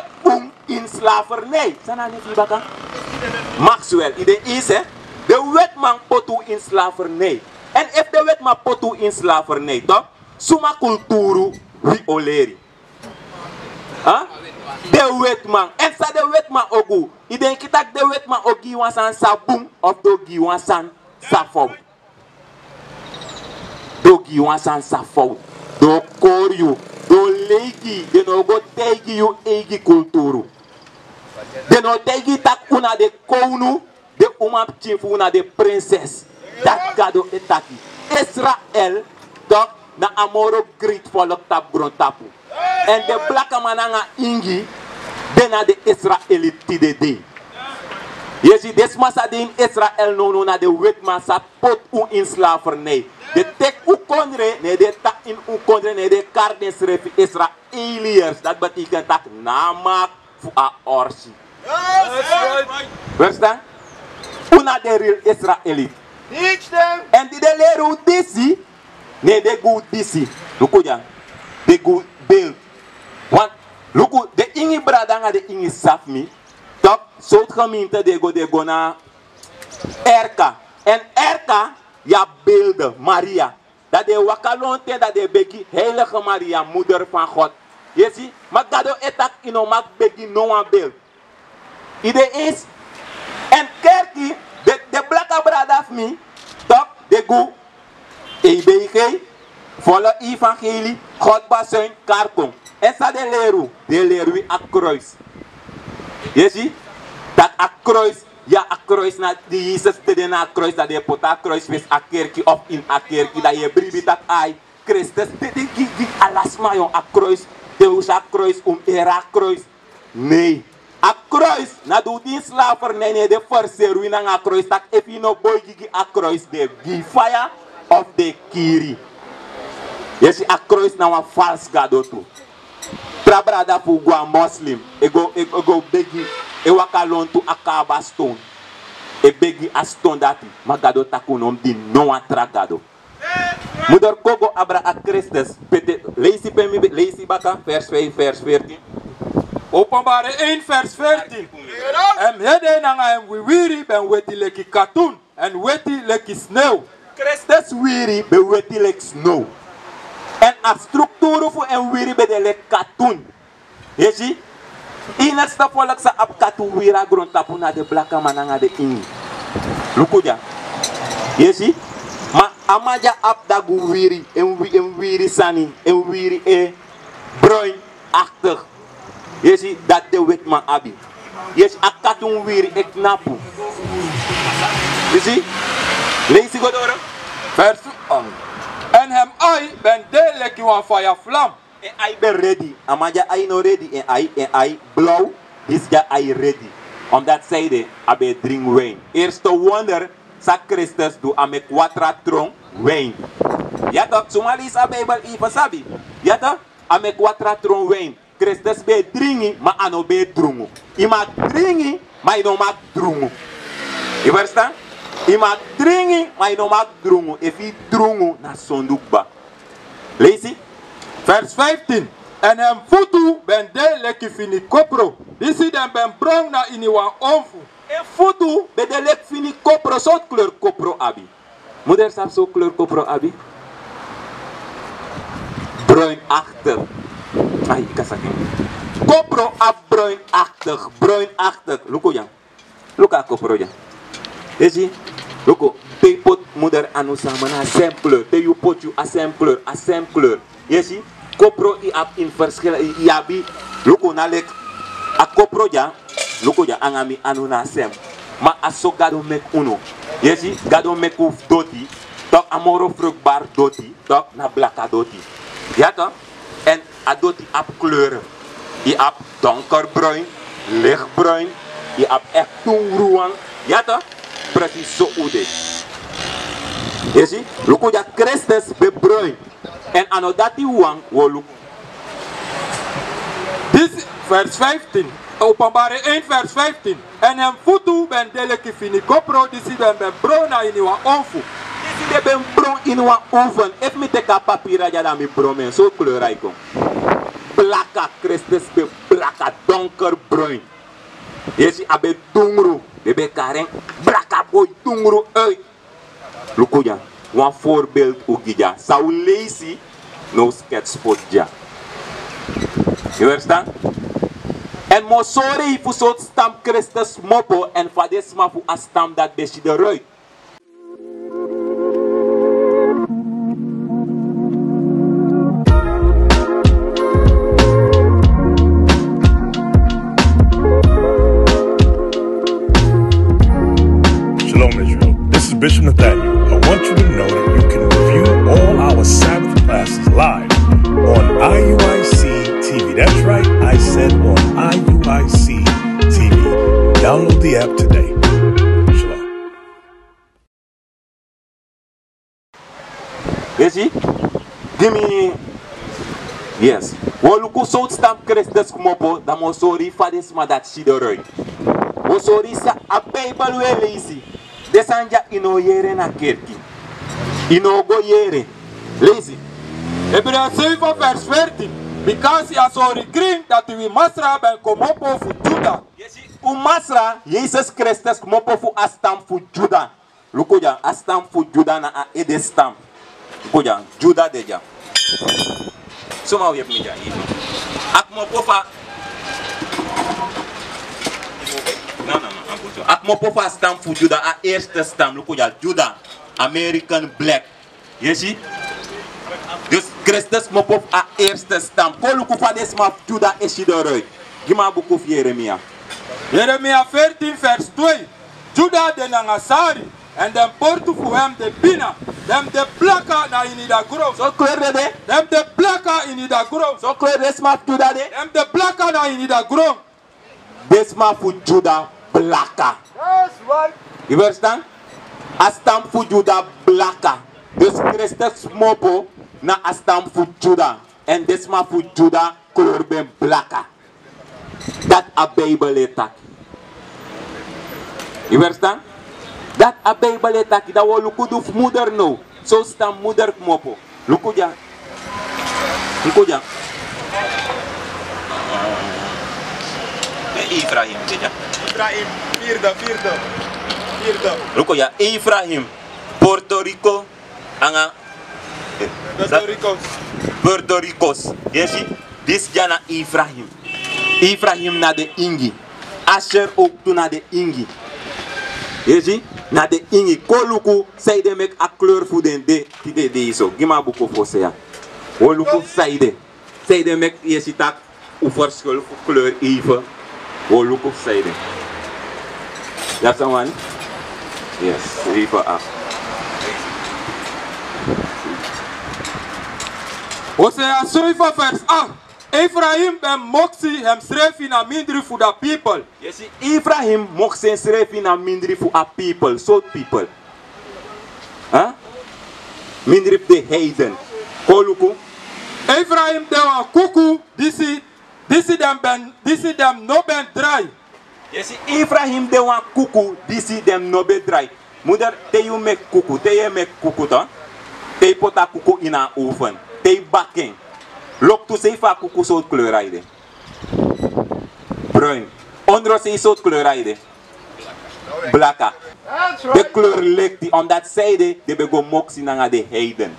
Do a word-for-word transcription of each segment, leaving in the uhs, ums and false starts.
poti unu ini slavernij. San na a nen fu yu baka? Maxwell, yu de insi, den wetiman poti unu ini slavernij. Èn efu den wetiman poti unu ini slavernij, toch, suma kulturu wi o leri? Den wetiman. Èn san den wetiman o du? Yu denki tak' den wetiman o gi yu wan sani san bun, of den o gi yu wan sani san fowtu? Den o gi yu wan sani san fowtu. Den o kori yu. Den o lei gi yu. Den no o go taigi yu eigi kulturu. Den no o taigi yu tak' un na den kownu, den umanpikin fu un na den prinses. Dati Gado e taki. Israel, toch, na a moro great volk tapu grontapu. Èn den blakaman nanga ingi, den na den Israeliti tide dei. Yu e si, den sma san de ini Israel nownow na den wetiman san poti un ini slavernij. Den teki un kondre, ne den taki ini un kondre, ne den kari densrefi Israeliërs. Dati betekent tak' na a mak fu a orsi. Verstaan? Un na den real Israeliti. Èn di den leri un disi, ne den gi un disi. Luku dya. Den gi un beeld. Want, luku, den ingi brada nanga den ingi sisa fu mi, toch, sowtu gemeente den e go, den e go na R K. Èn R K, yu abi beelden, Maria. Dan den e waka lontu en, dan den e begi Heilige Maria, moeder van God. Yu e si, ma Gado e taki yu no mag begi no wan beeld. Yu de eens? Èn kerki, den, den blaka brada fu mi, toch, den gi un E B G, volle evangelie, God basuin, kari kon. Èn san den leri un? Den leri wi a kruis. Yu e si, tak' a kruis, ya, a kruis na di Yesus dede na a kruis, dan den e poti a kruis fesi a kerki of ini a kerki, dan yu e bribi tak' ai, Kristus dede gi, gi ala sma, yon, a kruis. Den un si a kruis, un mus eri a kruis. Nei. A kruis, na di un de ini slavernij, ne den ferseri wi nanga a kruis, tak' efu yu no boi gi, gi a kruis, den e gi yu faya of den e kiri yu. Yu e si, a kruis na wan falsi gado tu. Tra brada fu un go a moslim, e go, e, e go begi, e waka lontu a kaaba ston, e begi a ston dati, ma Gado taki un no mus dini no wan tra gado. Moeder Gogo abra a Kristus, pe den leisi, pe mi leisi baka, vers vijf, vers veertien. Openbaring één vers veertien. En hem hede nanga hem wiwiri ben weti leki katun, en weti leki snew. Kristus wiwiri ben weti leki snew. En a strukturu fu en wiwiri ben de leki katun. Yu e si, ini a stap fu a leki san abi katun wiwiri na grontapu na den blakaman nanga den ingi. Luku dya. Yu e si, ma a man dya abi dagu wiwiri, en wi-, en wiwiri sani, en wiwiri e broin aktig. Yu e si, dati den wetiman abi. Yu e si, a katun wiwiri e knapu. Yu e si, leisi go doro. Vers, um, en hem ai ben de leki wan faya flam. En ai ben redi. A man dya ai no redi, en ai, en ai blaw, disi dya ai redi. Omdat sanede, a ben e dringi win. Eerste wonder san Kristus du, a meki watra tron win. Ya toch, suma leisi a Bijbel even sabi. Ya toch, a meki watra tron win. Kristus ben e dringi, ma a no ben e drungu. Yu mag dringi, ma yu no mag drungu. Yu ferstan? Yu mag dringi, ma yu no mag drungu. Efu yu drungu, na sondu kba. Leisi. Vers vijftien. En hem futu ben de leki fini kopro, disi den ben bron na ini wan onfu. En futu ben de leki fini kopro. Sortu kleur kopro abi? Moeder, sabi sortu kleur kopro abi? Bruinachtig. Ai, yu kan saki. Kopro abi bruinachtig, bruinachtig. Luku dya. Luku a kopro dya. Yu e si? Luku, te yu poti moeder anu sama na a sem kleur. Te yu poti yu, a sem kleur, a sem kleur. Yu e si? Kopro, yu abi ini ferskil, yu, yu abi. Luku, na leki a kopro dya. Luku dya, anga mi anu na a sem. Ma a so Gado meki unu. Yu e si? Gado meki un fu doti. Toch, a moro vruchtbaar doti, toch, na blaka doti. Ya toch? En a doti abi kleuren. Yu abi donkerbruin, lichtbruin, yu abi echt tungru wan. Ya toch? Precies so un de. Yu e si? Luku dya, Kristus ben bruin. En a no dati wawan, wi o luku. Disi, vers vijftien. Openbaring één vers vijftien. En hem futu ben de leki fini kopro, disi den ben bron na ini wan onfu. Disi den ben bron ini wan oven. Efu mi teki a papira dya, dan mi bron en. So kleur a e kon. Blaka, Kristus ben blaka, donkerbruin. Yu e si, a ben tungru. Den ben kari en blaka boi, tungru uit. Luku dya, wan voorbeeld un gi dya. San un leisi, now sketspot dya. Yu ferstan? En mi o sori yu fu sortu stam Kristus kmopo, en fa den sma fu a stam dati ben si de ruit. Shalom, Israel. This is Bishop Nathaniel. I want you to know that you can review all our Sabbath classes live on I U I C T V. That's right, I said on I U I C T V. Download the app today. Shalom. Yu e si? Gi mi. Yes. Wi o luku sortu stam Kristus kmopo, dan mi o sori yu fa den sma dati si de ruit. Wi o sori yu san a Bijbel, wi e leisi. Den sani dya yu no o yere na kerki. Yu no o go yere. Leisi. Hebreeën zeven vers veertien. Bikasi a sori grin dati wi Masra ben kmopo fu Juda. Yu e si? Un Masra, Yesus Kristus, kmopo fu a stam fu Juda. Luku dya, a stam fu Juda na a ede stam. Luku dya, Juda de dya. Suma o yepi mi dya, yu. A kmopo fu a, no, no, no, a kmopo fu a stam fu Juda, a eerste stam. Luku dya, Juda, American black. Yu e si? Dus Kristus kmopo fu a eerste stam. Kon luku fa den sma fu Juda e si de ruit. Gi mi a buku fu Yeremia. Yeremia veertien vers twee. Juda de nanga sari, en den portu fu hem de pina. Den de blaka na ini a gron. So kleur den de? Den de blaka ini a gron. So kleur den sma fu Juda de? Den de blaka na ini a gron. Den sma fu Juda blaka. Yu ferstan? A stam fu Juda blaka. Dus Kristus kmopo na a stam fu Juda. En den sma fu Juda kleur ben blaka. Dati a Bijbel e taki. Yu ferstan? Dati a Bijbel e taki. Dan wi o luku du fu moeder now. Sortu stam moeder kmopo. Luku dya. Luku dya. Efraim, tya. Efraim, vierde, vierde, vierde. Luku ya, Efraim, Puerto Rico, anga, eh, Puerto Rico. Puerto Ricos. Yu e si, disi dya na Efraim. Efraim na den ingi. Asher ook tu na den ingi. Yu e si, na den ingi. Kon luku sanede meki a kleur fu den de, tide dei so. Gi mi a buku fu Hosea. Kon luku sanede. Sanede meki, yu e si taki un verschil fu kleur even. Kon luku sanede. Yu abi san wani? Yes, even a. Hosea zeven vers acht. Efraim ben moksi hemsrefi na mindri fu da people. Yu e si, Efraim moksi ensrefi na mindri fu a people, sortu people. Huh? Mindri fu den heiden. Kon luku. Efraim de wan kuku, disi, disi den ben, disi den no ben drai. Yu e si, Efraim de wan kuku, disi den no ben drai. Moeder, te yu meki kuku, te yu e meki kuku, toch? Te yu poti a kuku ini a oven, te yu baka en. Loktu sei fa a kuku sortu kleur a e de. Bruin. Ondro sei sortu kleur a e de. Blaka. Den kleur lekti, omdat sanede den ben go moksi nanga den heiden.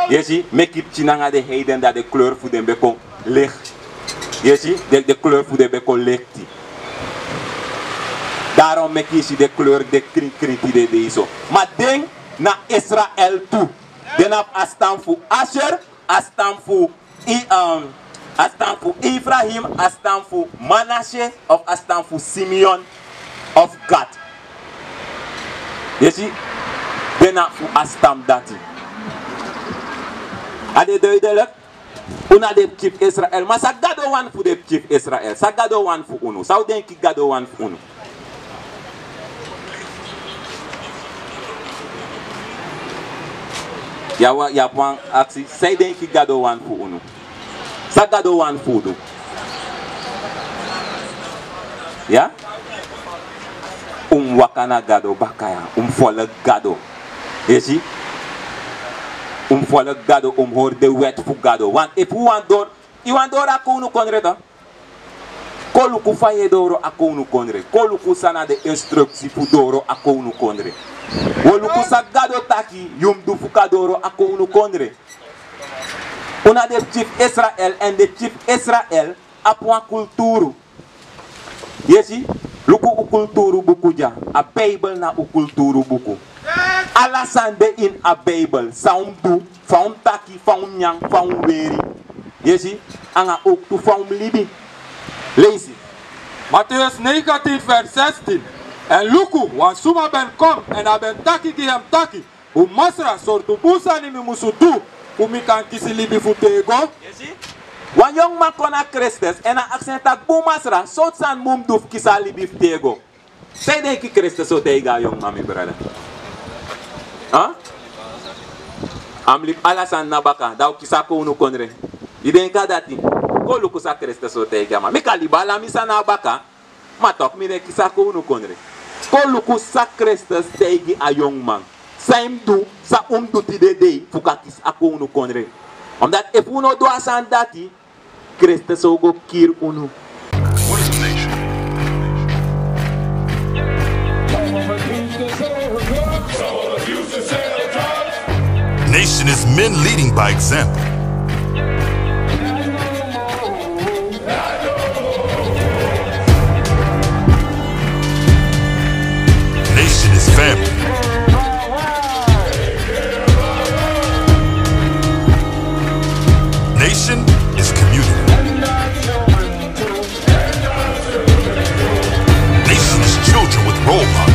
Yu e si, meki pikin nanga den heiden, dan den kleur fu den ben kon lekti. Yu e si, den, den kleur fu den ben kon lekti. Daarom meki yu si den kleur de krin krin tide dei so. Ma den na Israel tu. Den na fu a stam fu Asher, a stam fu I, um, a stam fu Efraim, a stam fu Manashe, of a stam fu Simeon, of Gad. Yu e si, den na fu a stam dati. A de duidelijk? Unu na den pikin fu Israel. Ma san Gado wani fu den pikin fu Israel? San Gado wani fu unu? San un denki Gado wani fu unu? Ya wa-, ya wan aksi, san yu denki Gado wani fu unu? San Gado wani fu unu? Ya? Un waka na Gado baka ya, un follow Gado. Yu e si? Un follow Gado, un hori den wet fu Gado. Want efu un wani doro, yu wani doro a kownukondre, toch? Kon luku fa yu e doro a kownukondre. Kon luku san na den instruksi fu doro a kownukondre. Wi o luku san Gado taki yu mus du fu kan doro a kownukondre. Un na den pikin fu Israel, èn den pikin fu Israel abi wan kulturu. Yu e si, luku un kulturu buku dya. A Bijbel na un kulturu buku. Ala sani de ini a Bijbel. San un mus du, fa un mus taki, fa un mus nyan, fa un mus weri. Yu e si, anga ook tu fa un mus libi. Leisi. Mateus negentien vers zestien. Èn luku, wan suma ben kon, èn a ben taki gi hem taki: Bun Masra, sortu bun sani mi musu du, fu mi kan kisi libi fu têgo? Yu e si? Wan yongu man kon na Kristus, èn a aksi en taki: Bun Masra, sortu sani mi mus du fu kisi a libi fu têgo? San yu denki Kristus o taigi a yongu man, mi brada? Ha? A mus libi ala sani na baka, dan a o kisi a kownukondre. Yu denki a dati? Kon luku san Kristus o taigi a man. Mi kan libi ala mi sani na baka, ma toch mi no e kisi a kownukondre. Kon luku san Kristus taigi a yongu man. San yu mus du, san un mus du tide dei fu kan kisi a kownukondre. Omdat efu un no du a sani dati, Kristus o go kiri unu. What is a nation? Nation is men leading by example. Nation is family. Nation is community. Nation is children with role models.